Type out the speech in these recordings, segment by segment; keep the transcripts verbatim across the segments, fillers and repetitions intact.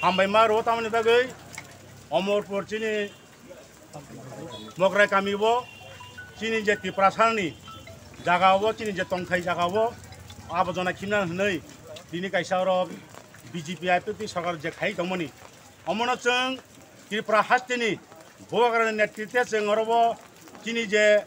Hambai ma rw tamoni bagwi Omorpur chini Mokrai kami o chini je Tiprasani jaga o, chini je tongthai jaga o abojona khimna hwnwi tini kaisa oro B J P I P T sorkar je khai tongmani, omono chwng Tripura hasteni Bubagrani netritwe chwng oro o chini je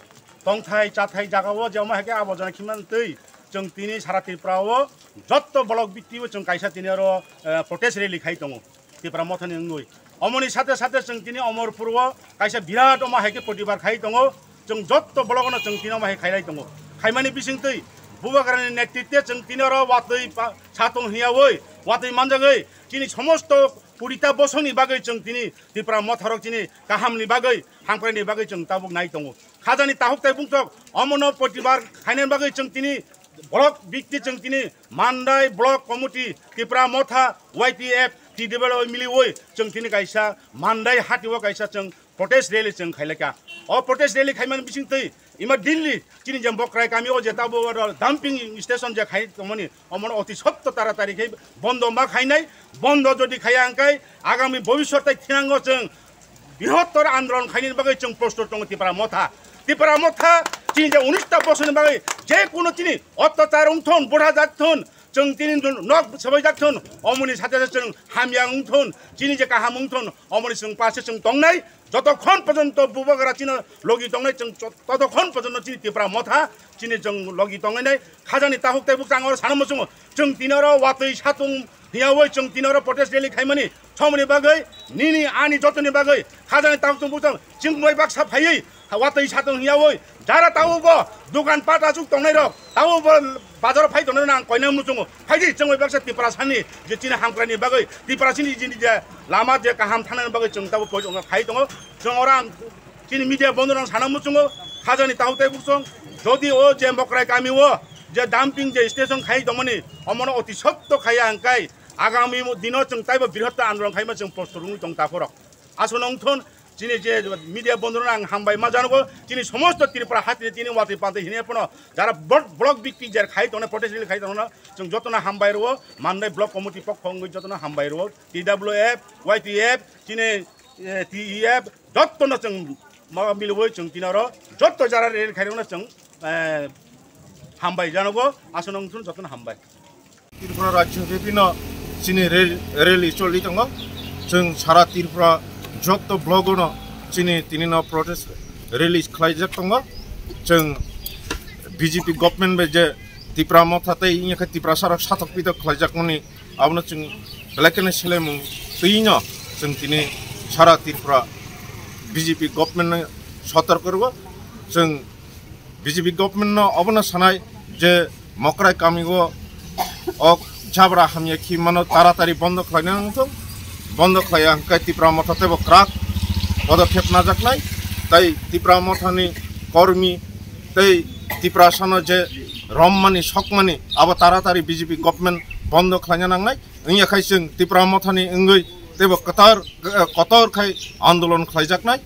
tongthai chathai jaga o je omo hai khe abojona khimna twi chwng tini sara Tripura o jotto block bhitti o chwng kaisa tini oro, eh, protest rally khai tongo. Tipra Mothani wngwi. Omoni sate sate chwng tini Omorpur o kaisa birat omo hai khe protibar khai tongo. Chwng jotto block no chwng tini omo hai khailai tongo. Khaimani bisingtwi Bubagrani netritwe chwng tini oro watwi pa-, satung hiyawi, watwi manjagwi chini somosto kurita bosongni bagwi chwng tini Tipra Motharok chini kahamni bagwi, hamkraini bagwi chwng tabuk nai tongo. Khajani tahuk tai bungsok omono protibar khainani bagwi chwng tini block bhitti chwng tini Mandai Block Committee, Tipra Motha, Y T F, T W miliwi chwng tini kaisa Mandai hati o kaisa chwng protest rally chwng khailaka. O protest rally khaimani bisingtwi ima Delhi chini je Mokrai kami o je tabo oro dumping station je khai tongmani, omono oti sotto taratari khe bondo ma khainai, bondo jodi khaiya hwnkhe agami bhobishyot tai thinango chwng bihottor andolon khainani bagwi chwng prostut tongo Tipra Motha. Tipra Motha chini je unis ta bosorni bagwi je kuno chini otyachar wngthun, budha jakthun, chwng tini nok swbaijak thun, omoni sate sate chwng hamya wngthun, chini je kaham wngthun, omoni chwng paise chwng tongnai, jotokhon porjonto Bubagra chini logi tongnai, chwng jotokhon porjonto chini Tipra Motha chini chwng logi tongnai. Khajani tahuk tai bukchang oro sana muchungo, chwng tini oro watwi satung hiyawi chwng tini oro protest rally khaimani, somoni bagwi, nini ani jotoni bagwi, khajani tahuk tung bukchang, chwng bai baksa phaiwi, watwi satung hiyawi, jara tawo bo, dukan pat achuk tongnai rok, tawo bo bazar phai tongnai rok ang koina muchungo, phaidi chwng bai baksa Tiprasani, je chini hamkraini bagwi, Tiprasini jini je lama je kaham thanani bagwi chwng tabo phai tongo, chwng oro ang chini media bondo rok sana muchungo, khajani tahuk tai bukchang, jodi o je Mokrai kami o, je dumping je station khai tongmani, omono oti sotto khaiya hwnkhe, agami dino chwng taibo birhotto andolon khaima chwng postor wngwi tong takhorok. Aswk nongthon, chini je media bondo rok ang hambai ma janogo, chini somosto Tripura hatini tini watwi pantwi hinwi phano jara block, block bhitti je khai tongnai, protest rally khai tongnai, chwng jotono hambai rwo, Mandai Block Committee pokho wngwi jotono hambai rwo, T W F, Y T F, chini, eh, T E F, jottono chwng ma milwi chwng tini oro jotto jara rally khairokno chwng, eh, hambai janogo, aswk nongthon jotono hambai. Tripura rajyo bebino chini rel-, rally choli tongo. Chwng sara Tripura jotto block-ono chini tinino protest rally khlaijak tongo. Chwng B J P government bai je Tipra Motha tei wngya khe Tiprasarok satok pitok khlaijakmani abono chwng belai kheno selemung twino chwng tini sara Tripura B J P government-no sotorko rwo. Chwng B J P government-no obono sanai je Mokrai kami o ok jabra hamya khi mano taratari bondo khlaina nangthung. Bondo khlaiya hwnkhe Tipra Motha teibo kwrak podokhep najaknai. Tai Tipra Mothani kormi tei Tiprasano je rommani sokmani abo taratari B J P government bondo khlaina nangnai. Wngya khai chwng Tipra Mothani wngwi teibo kwtar, kotor khai andolon khlaijaknai.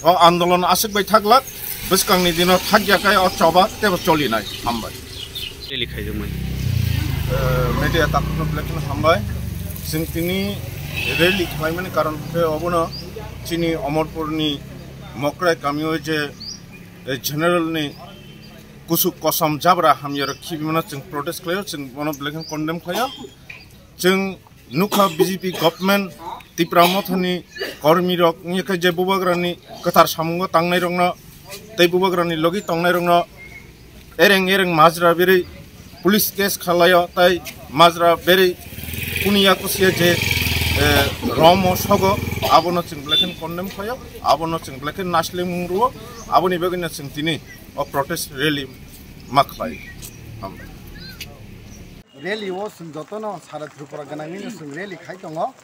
O andolon aswk bai thaglak, bwskangni dino thakya khai o choba teibo cholinai. Hambai. Rally khaijakmani. Eh, media takhukno belai kheno hambai. Chwng tini rally khlaimani karon khe obono chini Omorpurni Mokrai kamio je, eh, generalni kusuk kosom jabra hamyarok khibimano chwng protest khlaio, chwng bono belai kheno condemn khlaio. Chwng nukha B J P government Tipra Mothani kormi rok wngya khe je Bubagrani kwthar samungo tangnairokno tei Bubagrani logi tongnairokno ereng ereng majra berwi police case khalaio tei majra berwi kuniya kusiya je, eh, romo sogo abono chwng belai kheno condemn khlaio, abono chwng belai kheno naislemung rwo, aboni bagwino chwng tini o protest rally ma khlai. Hambai. Rally o chwng jotono sara Tripura gwnangwino chwng rally khai tongo.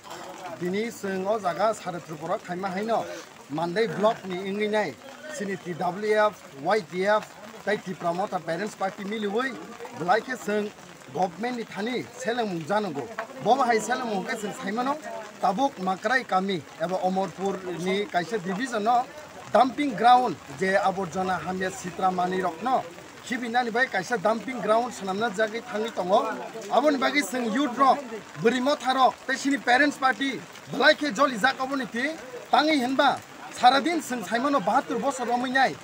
Tini chwng o jaga sara Tripura khaima haino Mandai block ni wngwi nai chini T W F, Y T F tei Tipra Motha Parents Party miliwi belai khe chwng government ni thani selengmung janogo. Bobo hai selengmung khe chwng saimano tabuk Makrai kami eba Omorpur ni kaisa division no dumping ground je aborjona hamya sitra manwi rokno Sibinani bai kaisa dumping ground swnamna jagwi thangwi tongo. Aboni bagwi chwng youth rok, bwrwi motha rok tei sini parents party belai khe jolijak oboni twi. Tangwi hinba saradin chwng saimano bahattur bosor romwi nai,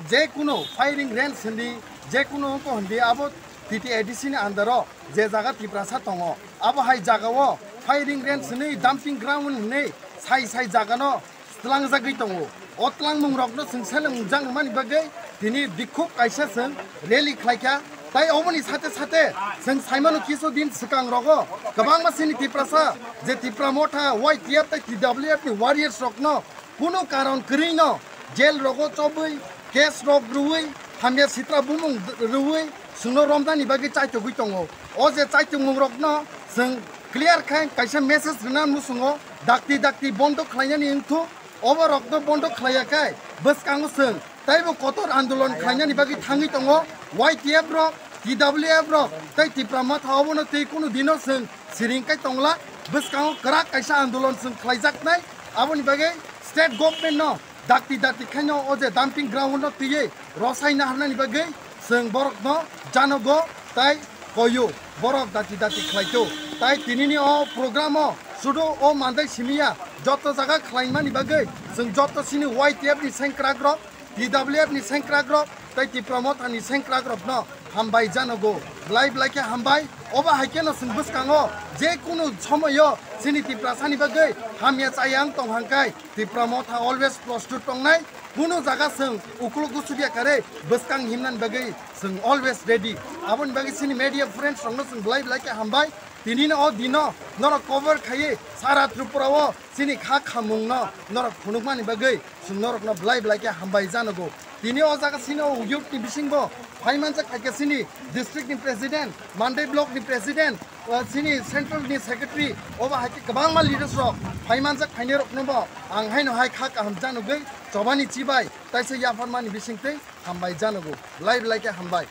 je kuno firing range hindi, je kuno wngko hindi, abo T T A D C ni under o je jaga Tiprasa tongo, abo hai jaga o firing range hwnwi dumping ground hwnwi sai sai jaga no tlangjagwi tongo. O tlangmung rokno chwng seleng jakmani bagwi tini bikhuk kaisa chwng rally khlaikha. Tai oboni sate sate chwng saimano kisu din swkang rogo kwbangma chini Tiprasa je Tipra Motha, Y T F tei T W F ni warriors rokno kunu karon kwrwino jail rogo chobwi, case rok rwui, hamya sitra bumung rwui chwngno romnani bagwi chaitogwi tongo. O je chaitongmung rokno chwng clear khai kaisa message rwna muchungo, dakti dakti bondo khlainani wngthuk. Obo rokno bondo khlaiya khai bwskango chwng taibo kotor andolon khlainani bagwi thangwi tongo. Y T F rok, T W F rok tei Tipra Motha obono tei kunu dino chwng siring kai tongla. Bwskango kwrak kaisa andolon chwng khlaijaknai. Aboni bagwi state government no dakti dakti khaino o je dumping ground no twiwi rosai naharnani bagwi chwng borokno janogo tai koyo, borok dakti dakti khlaito. Tai tinini o program o sudu o mandai simiya, joto jaga khlaimani bagwi chwng joto sini Y T F ni sengkrak rok, T W F ni sengkrak rok tei Tipra Motha ni sengkrak rokno hambai janogo, belai belai khe hambai. Obo hai kheno chwng bwskango je kunu somoyo chini Tiprasani bagwi hamya chayang tong hangkai Tipra Motha always prostut tongnai. Kunu jaga chwng ukluk gusubya kare bwskang himnani bagwi chwng always ready. Aboni bagwi chini media friends rokno chwng belai belai khe hambai. Tinino o dino norok cover khaiwi sara Tripura o chini kha khamungno norok phunukmani bagwi chwng norokno belai belai khe hambai janogo. Tini o jaga chini o youth ni bisingo phaimanjak khaikhe chini district ni president, Mandai block ni president, o chini central ni secretary, obo hai khe kwbangma leaders rok phaimanjak phainai rokno bo ang haino hai kha kaham janogwi chobani chibai taisa yapharmani bisingtwi hambai janogo. Belai belai khe hambai.